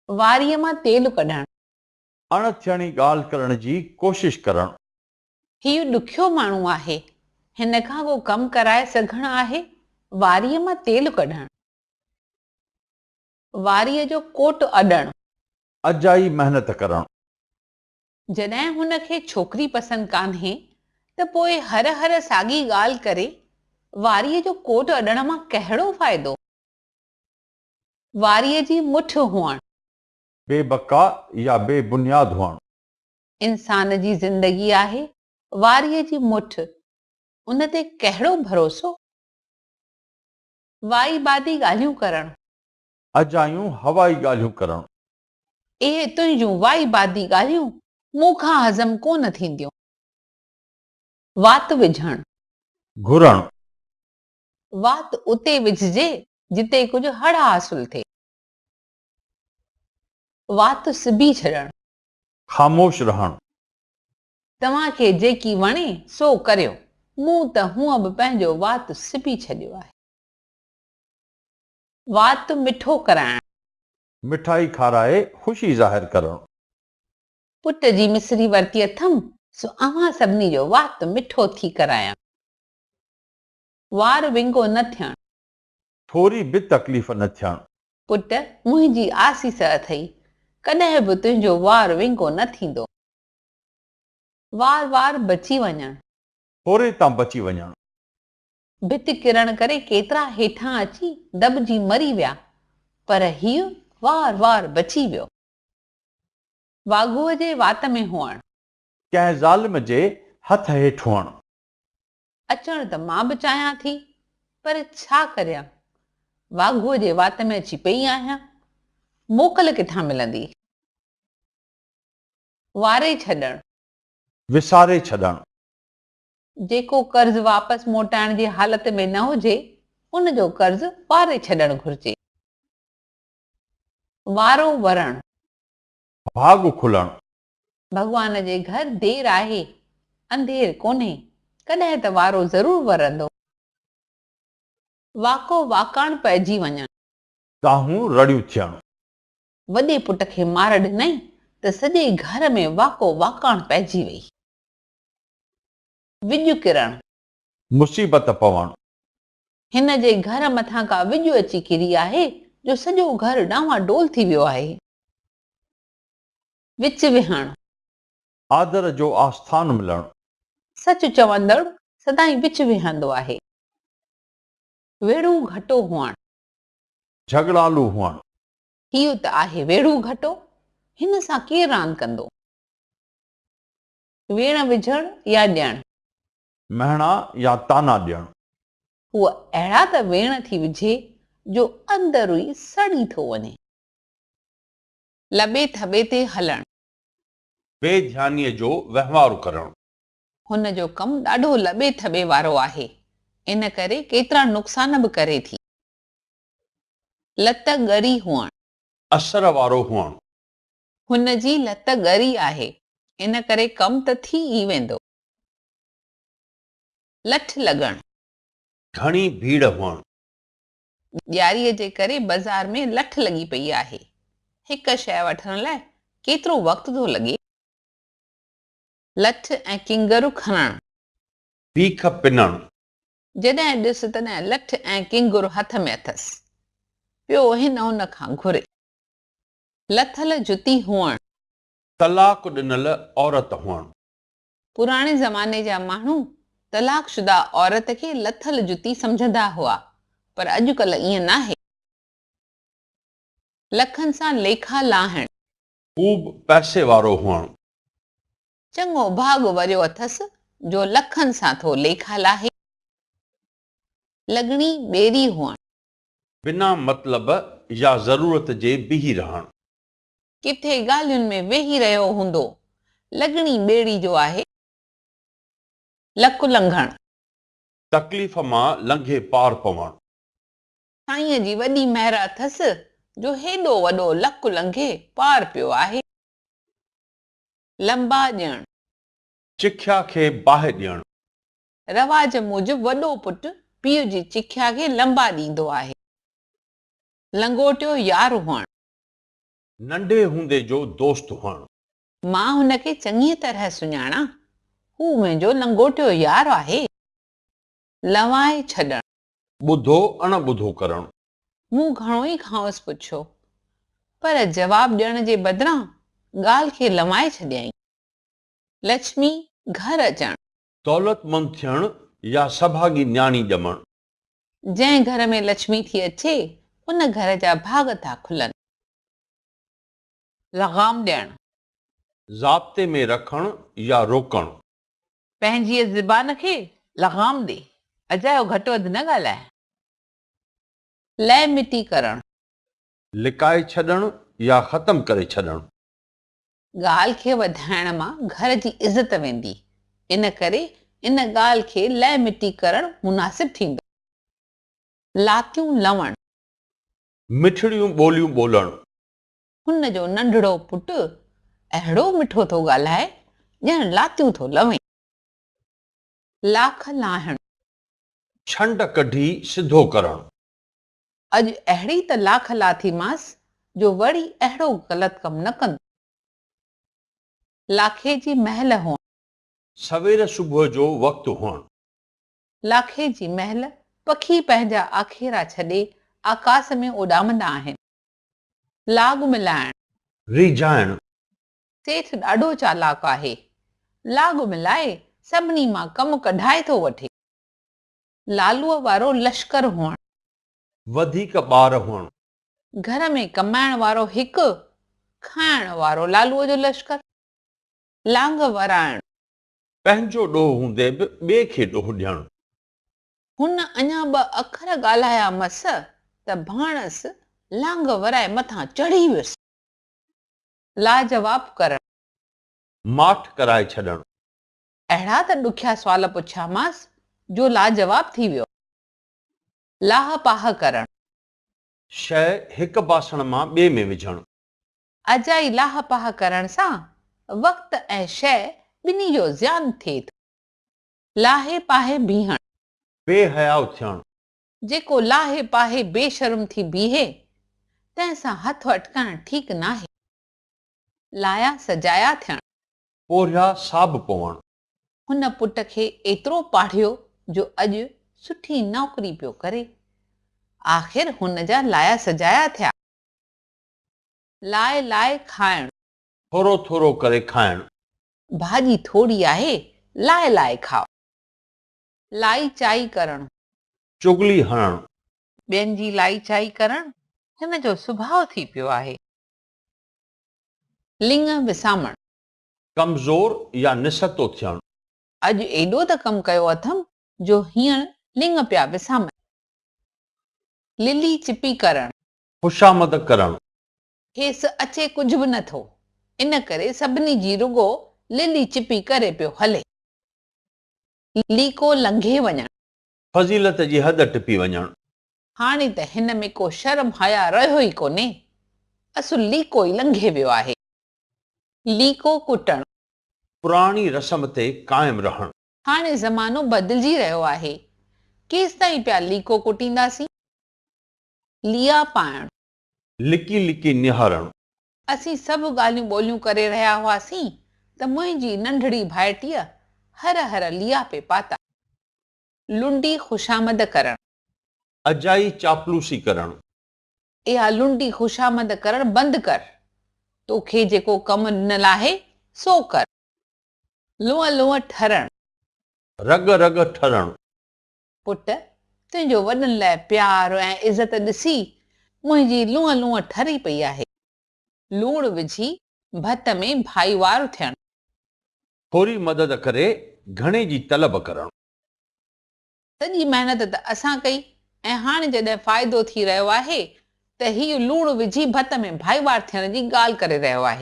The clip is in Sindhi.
واريء مان تيل ڪڍڻ. اڻ ٿيڻي ڳالهه ڪرڻ جي ڪوشش ڪرڻ. هيء ڏکيو ماڻهو آهي. هن کان ڪو ڪم ڪرائي سگهڻ آهي واريء مان تيل ڪڍڻ. واريء جو ڪوٽ اڏڻ. اجائي محنت ڪرڻ. جڏهن هن کي ڇوڪري پسند ڪانهي ته پوء هر هر ساڳي ڳالهه ڪري واريء جو ڪوٽ اڏڻ مان ڪهڙو فائدو؟ واريء جي مٺ هئڻ. بي بقا يا بي بنياد هئڻ. انسان جي زندگي آهي واريء جي مٺ، ان تي ڪهڙو ڀروسو؟ وائي بادي ڳالهيون ڪرڻ. اجايون هوائي ڳالهيون ڪرڻ. اهي تنهنجون وائي بادي ڳالهيون مون کان هضم ڪونه ٿينديون. وات وجهڻ. گهرڻ. وات اتي وجهجي جتي ڪجهه هڙ حاصل ٿئي. وات سبي ڇڏڻ. خاموش رهڻ. توهان کي جيڪي وڻي سو ڪريو، مون ته هونء به پنهنجو وات سبي ڇڏيو آهي. وات مٺو ڪرائڻ. مٺائي کارائي خوشي ظاهر ڪرڻ. پٽ جي مصري ورتي اٿم، سو اوهان سڀني جو وات مٺو ٿي ڪرايان. وار ونگو نه ٿيڻ. ٿوري به تڪليف نه ٿيڻ. پٽ، منهنجي آسيس اٿئي، ڪڏهن به تنهنجو وار ونگو نه ٿيندو. وار وار بچي وڃڻ. ٿوري تان بچي وڃڻ. ڀت ڪرڻ ڪري ڪيترا هيٺان اچي دٻجي مري ويا، پر هيء وار وار بچي ويو. واگهوء جي وات ۾ هئڻ. ڪنهن ظالم جي هٿ هيٺ هئڻ. اچڻ ته مان به چاهيان ٿي، پر ڇا ڪريان، واگهوء جي وات ۾ اچي پئي آهيان، موڪل ڪٿان ملندي؟ واري ڇڏڻ. وساري ڇڏڻ. جيڪو قرض واپس موٽائڻ جي حالت ۾ نه هجي، ان جو قرض واري ڇڏڻ گهرجي. وارو ورڻ. ڀاڳ کلڻ. ڀڳوان جي گهر دير آهي، انڌير ڪونهي، ڪڏهن ته وارو ضرور ورندو. واڪو واڪاڻ پئجي وڃڻ. دانهون رڙيون ٿيڻ. وڏي پٽ کي مار ڏنائين ته سڄي گهر ۾ واڪو واڪاڻ پئجي وئي. وڄ ڪرڻ. مصيبت پوڻ. هن جي گهر مٿان ڪا وڄ اچي ڪري آهي جو سڄو گهر ڊانوان ڊول ٿي ويو آهي. وچ ويهڻ. آدر جو آسٿان ملڻ. سچ چوندڙ سدائين وچ ويهندو آهي. ويڙهو گهٽو هئڻ. جهڳڙالو هئڻ. هيء ته آهي ويڙهو گهٽو، هن سان ڪير راند ڪندو؟ ويڻ وجهڻ يا ڏيڻ. مهڻا يا طعنا ڏيڻ. هوء اهڙا ته ويڻ ٿي وجهي جو اندر ئي سڙي ٿو وڃي. لٻي ٿٻي تي هلڻ. بي ڌيانيء جو وهنوار ڪرڻ. هن جو ڪم ڏاڍو لٻي ٿٻي وارو آهي، ان ڪري ڪيترا نقصان به ڪري ٿي. لت ڳري هئڻ. اثر وارو هئڻ. هن جي لت ڳري آهي، ان ڪري ڪم ته ٿي ئي ويندو. لٺ لڳڻ. گهڻي ڀيڙ هئڻ. ڏياريء جي ڪري بزار ۾ لٺ لڳي پئي آهي. هڪ شيء وٺڻ لاء ڪيترو وقت ٿو لڳي. لٺ ۽ ڪنگرو کڻڻ. بيک پنڻ. جڏهن ڏس تڏهن لٺ ۽ ڪنگرو هٿ ۾ اٿس. پيو هن هن کان گهري. لٿل جتي هئڻ. طلاق ڏنل عورت هئڻ. پراڻي زماني جا ماڻهو طلاق شده عورت کي لٿل جتي سمجهندا هئا، پر اڄڪلهه ائين ناهي. لکن سان ليکا لاهڻ. خوب پئسي وارو هئڻ. چڱو ڀاڳ وريو اٿس جو لکن سان ٿو ليکا لاهي. لڳڻي ٻيري هئڻ. بنا مطلب يا ضرورت جي بيهي رهڻ. ڪٿي ڳالهين ۾ ويهي رهيو هوندو. لڳڻي ٻيڙي جو آهي. لڪ لنگهڻ. تڪليف مان لنگهي پار پوڻ. سائينء جي وڏي مهر اٿس جو هيڏو وڏو لڪ لنگهي پار پيو آهي. لنبا ڏيڻ. چکيا کي باهه ڏيڻ. رواج موجب وڏو پٽ پيء جي چکيا کي لنبا ڏيندو آهي. لنگوٽيو يار هئڻ. ننڍي هوندي جو دوست هئڻ. مان هن کي چڱيء طرح سڃاڻان، هو منهنجو لنگوٽيو يار آهي. لنوائي ڇڏڻ. ٻڌو اڻ ٻڌو ڪرڻ. مون گهڻو ئي کانئس پڇيو، پر جواب ڏيڻ جي بدران ڳالهه کي لنوائي ڇڏيائين. لڇمي گهر اچڻ. دولتمند ٿيڻ يا سڀاڳي نياڻي ڄمڻ. جنهن گهر ۾ لڇمي ٿي اچي، ان گهر جا ڀاڳ ٿا کلن. لغام ڏيڻ. ضابطي ۾ رکڻ يا روڪڻ. پنهنجيء زبان کي لغام ڏي، اجايو گهٽ وڌ نه ڳالهاء. لئه مٽي ڪرڻ. لڪائي ڇڏڻ يا ختم ڪري ڇڏڻ. ڳالهه کي وڌائڻ مان گهر جي عزت ويندي، ان ڪري ان ڳالهه کي لئه مٽي ڪرڻ مناسب ٿيندو. لاتيون لوڻ. مٺڙيون ٻوليون ٻولڻ. هن جو ننڍڙو پٽ اهڙو مٺو ٿو ڳالهائي، ڄڻ لاتيون ٿو لوي. لاک لاهڻ. ڇنڊ ڪڍي سڌو ڪرڻ. اڄ اهڙي ته لاک لاٿيمانس جو وري اهڙو غلط ڪم نه ڪندو. لاکي جي مهل هئڻ. سوير صبح جو وقت هئڻ. لاکي جي مهل پکي پنهنجا آکيرا ڇڏي آڪاس ۾ اڏامندا آهن. لاڳ ملائڻ. ريجهائڻ. سيٺ ڏاڍو چالاڪ آهي. لاڳ ملائي سڀني مان ڪم ڪڍائي ٿو وٺي. لالوء وارو لشڪر هئڻ. وڌيڪ ٻار هئڻ. گهر ۾ ڪمائڻ وارو هڪ، کائڻ وارو لالوء جو لشڪر. لانگ ورائڻ. پنهنجو ڏوهه هوندي به ٻئي کي ڏوهه ڏيڻ. هن اڃا ٻه اکر ڳالهايا مس ته ڀاڻس لانگ ورائي مٿان چڙهي ويس. لاجواب ڪرڻ. ماٺ ڪرائي ڇڏڻ. اهڙا ته ڏکيا سوال پڇيامانس جو لاجواب ٿي ويو. لاهه پاهه ڪرڻ. شيء هڪ باسڻ مان ٻئي ۾ وجهڻ. اجائي لاهه پاهه ڪرڻ سان وقت ۽ شيء ٻنهي جو زيان ٿئي ٿو. لاهي پاهي بيهڻ. بي حياء ٿيڻ. جيڪو لاهي پاهي بي شرم ٿي بيهي، تنهن سان هٿ اٽڪائڻ ٺيڪ ناهي. لايا سجايا ٿيڻ. پورهيا ساب پوڻ. هن پٽ کي ايترو پاڙهيو جو اڄ سٺي نوڪري پيو ڪري. آخر هن جا لايا سجايا ٿيا. لائي لائي کائڻ. ٿورو ٿورو ڪري کائڻ. ڀاڄي ٿوري آهي، لائي لائي کاء. لائي چائي ڪرڻ. چغلي هڻڻ. ٻين جي لائي چائي ڪرڻ هن جو سڀاء ٿي پيو آهي. لڱ وسامڻ. ڪمزور يا نستو ٿيڻ. اڄ ايڏو ته ڪم ڪيو اٿم جو هينئر لڱ پيا وسامن. للي چپي ڪرڻ. خوشامد ڪرڻ. کيس اچي ڪجهه به نه ٿو، ان ڪري سڀني جي رڳو للي چپي ڪري پيو هلي. ليڪو لنگهي وڃڻ. فضيلت جي حد ٽپي وڃڻ. هاڻي ته هن ۾ ڪو شرم حيا رهيو ئي ڪونهي، اصل ليڪو ئي لنگهي ويو آهي. ليڪو ڪٽڻ. پراڻي رسم تي قائم رهڻ. هاڻي زمانو بدلجي رهيو آهي، ڪيستائين پيا ليڪو ڪٽينداسين؟ ليئا پائڻ. لڪي لڪي نهارڻ. اسين سڀ ڳالهيون ٻولهيون ڪري رهيا هئاسين ته منهنجي ننڍڙي ڀائٽيء هر هر ليئا پئي پاتا. لنڊي خوشامد ڪرڻ. اجائي چاپلوسي ڪرڻ. اها لنڊي خوشامد ڪرڻ بند ڪر. توکي جيڪو ڪم ڏنل آهي، سو ڪر. لونء لونء ٺرڻ. رڳ رڳ ٺرڻ. پٽ، تنهنجو وڏن لاء پيار ۽ عزت ڏسي منهنجي لونء لونء ٺري پئي آهي. لوڻ وجهي ڀت ۾ ڀائيوار ٿيڻ. ٿوري مدد ڪري گهڻي جي طلب ڪرڻ. سڄي محنت ته اسان ڪئي ۽ هاڻي جڏهن فائدو ٿي رهيو آهي ته هيء لوڻ وجهي ڀت ۾ ڀائيوار ٿيڻ جي ڳالهه ڪري رهيو آهي.